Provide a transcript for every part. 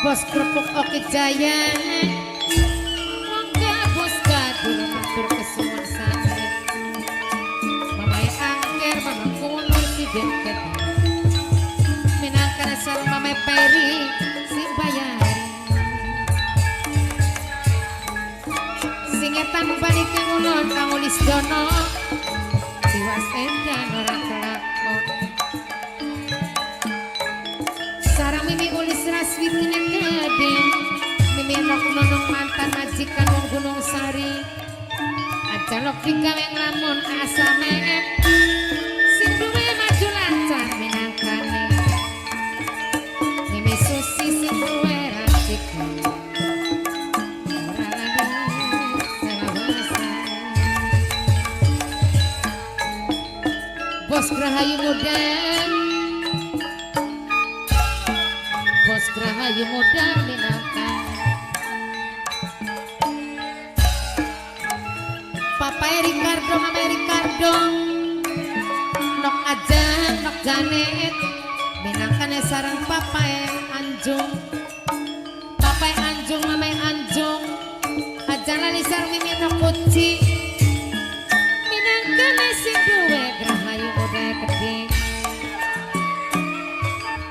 Bos kerupuk Oki Jaya monggo bos gadul matur kesuwun sanget mamae Angker mama Kunur si Deket minangkane sareng mamae Peri sing bayari sing etan balik ngulon kang Ulis Dono tiwas edan ora kelakon sarang Mimi Ulis Raswitine Gede Mimi Nok nonong mantan majikan wong Gunung Sari aja lok digawe nglamun asame sing duwe maju lancar minangkane Mimi Susi sing duwe racikan ora lali selawasan. Bos Rahayu Muda Bos Rahayu Muda minangkan Papa Ricardo Mama Ricardo Nok Ajang Nok Janet minangkane sareng Papa Anjung Papa Anjung Mama Anjung aja lali sareng Mimi Nok Uci minangkane sing duwe Rahayu Muda Kedhe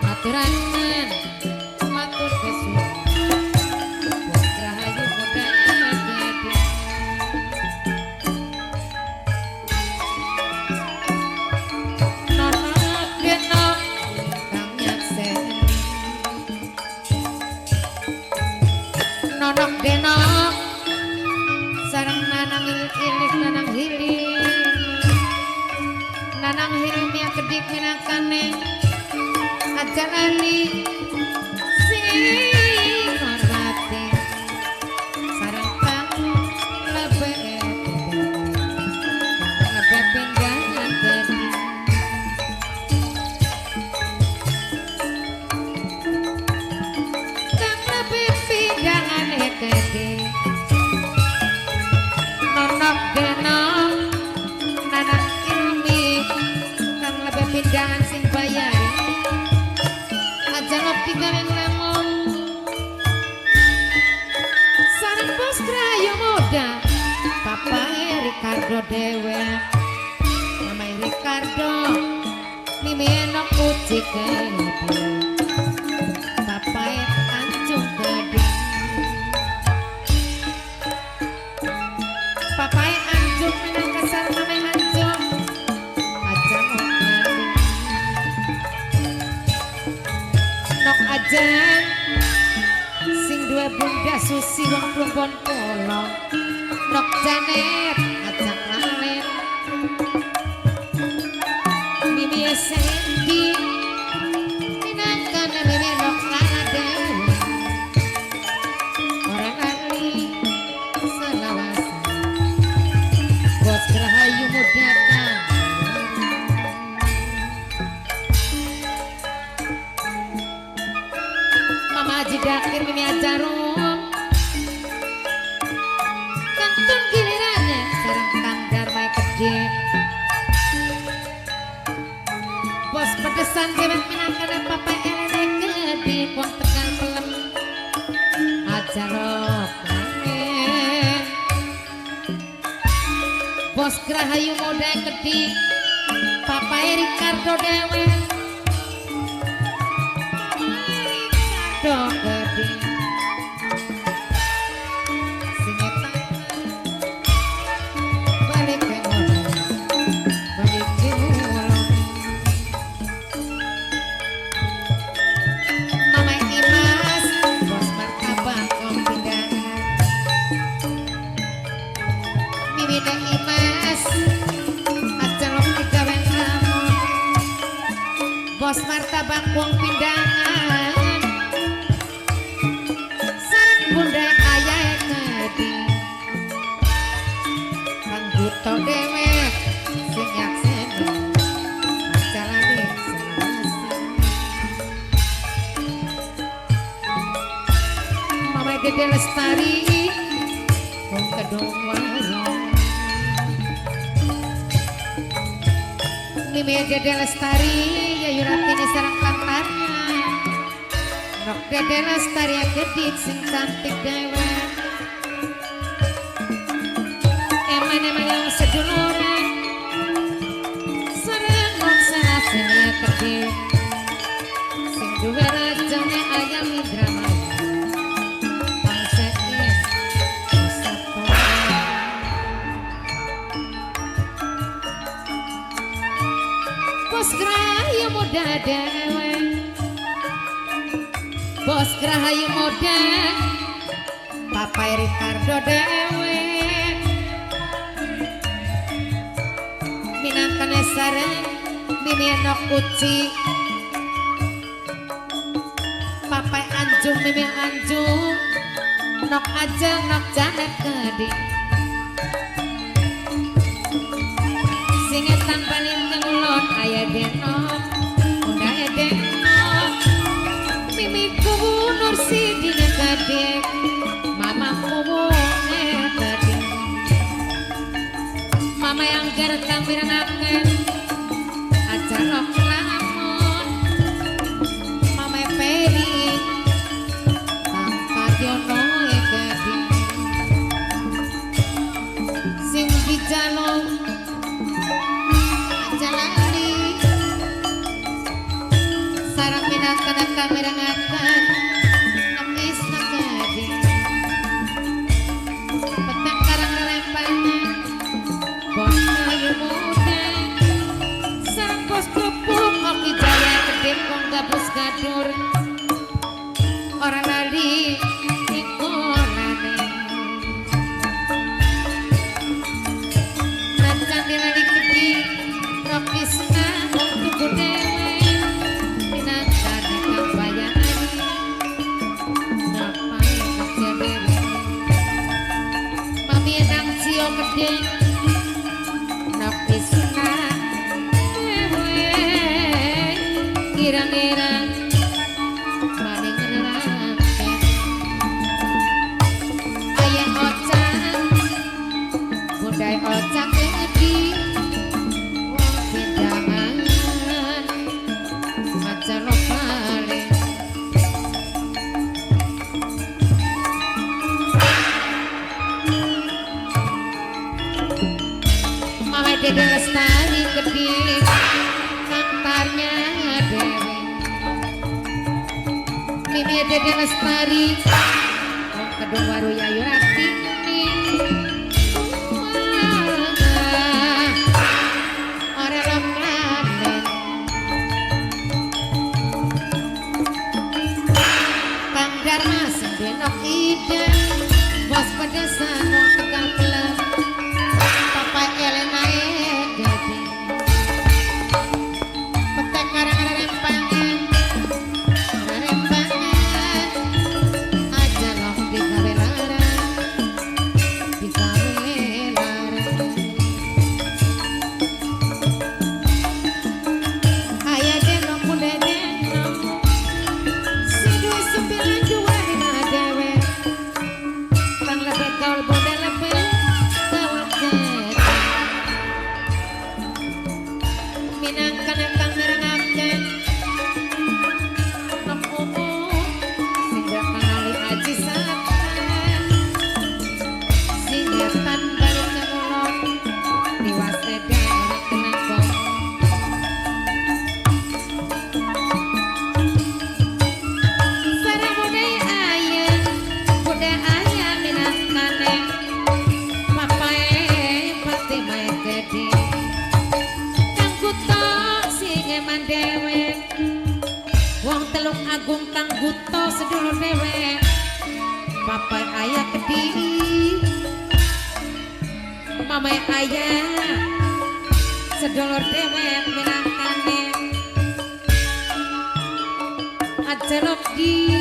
maturanan matur kesuwun Bos Rahayu Muda Kedhe Nonok denok kang nyakseni Nonok denok sareng nanang ilik nanang hilim nanang hilim yang kedik minangkane aja lali sing hormati sareng kang lebe lebe pinggan gede kang lebe pinggan gede nonok denok nanang ilmi kang lebe pindangan sing bayari aja lok digawe nglamun sareng bos Rahayu Muda Papa Ricardo dewe Mama Ricardo Mimi Enok Uci Gede Papa Anjung Gede Papa Anjung minangka sareng Mama Anjung aja nok lali Nok Ajang sing duwe bunda Susi wong Plumbon Polo Nok Janet ajak lalen Mimi Sendi minangkane Mimi Nok Lala dewe ora lali selawasan Bos Rahayu Muda kang Mama Haji Dakir Mimi Ajarum kantun gilirannya sareng Kang Darmai Kedhe Bos pedesan dewek minangkane Papa Elene Gedhe wong Tegal Pelem aja rok lanen Bos Rahayu Muda Kedhe Papa Ricardo dewe Ricardo Gedhe sing etan balik ke ngono balik ke ngulon Mama Imas bos martabak wong pindangan Mimine Imas aja lok digawe nglamun bos martabak wong pindangan sareng bunda ayah Kedhe kang buta dewek sing nyakseni aja lali selawasan Mama Dede Lestari wong Kedung Warung Mimi Dede Lestari Yayu Ratini sareng Kang Tarya Nok Dede Lestari gedik sing cantik dewe. Eman-eman yang seduluran sareng wong sarasene kedhe sing duwe rajane ayam Indramayu pangseke Mustafa. Bos Grahayu muda dewe, Bos Grahayu muda, Papai Ricardo dewe, minangkane sareng Mimi Nok Uci, Papai Anjung Mimi Anjung, Nok Ajeng Nok Janet Keding, sing etan paling ngulon aya denok, bunda denok, Mimi kubu Nur Sidine kadek, mama kubu kadek, mama yang gertang mirengaken aja rok lamun, mama Peri Kang Kadiono kadek, sing dijaluk aja lali sarang minangkan kang mirengaken nangis nakadi petang karang rempangan bos kayu muda sarang bos kerupuk Oki Jaya gede wong gabus gadur ora lali ikolane rancang dilali gede Rokisna wong tuku dewe minangkane kang bayani bapae kerja dewe mami nang cio gede Rokisna dewe kirang-kirang maning nerangke ayah ocak bundai ocak gede wong pindangan aja lo paling Mama Dede Lestari gede kantarnya dewe Mimi Dede Lestari wong Kedung Waru Yayu Ratini ora loklanen Kang Dharma sing duwe nok ida bos pedesan wong Tegal Kelem Papa Elena Dede petek karang rempangan rempangan aja lok digawe larang digawe larang ayah denok bunda denok si duwe sembilan dua lima dewe kang lebet gaul bunda lebet gaul gede minangkan kang mirengaken nok umum sing lali aji satan sing etan balik ngulon tiwas edan ora kenapa. Sarang budaya ayah minangkane papae Fatimah gede kang kuto sing eman dewe wong Teluk Agung kang buta sedulur dewe papae ayah gede mamae ayah sedulur dewe minangkane aja lok di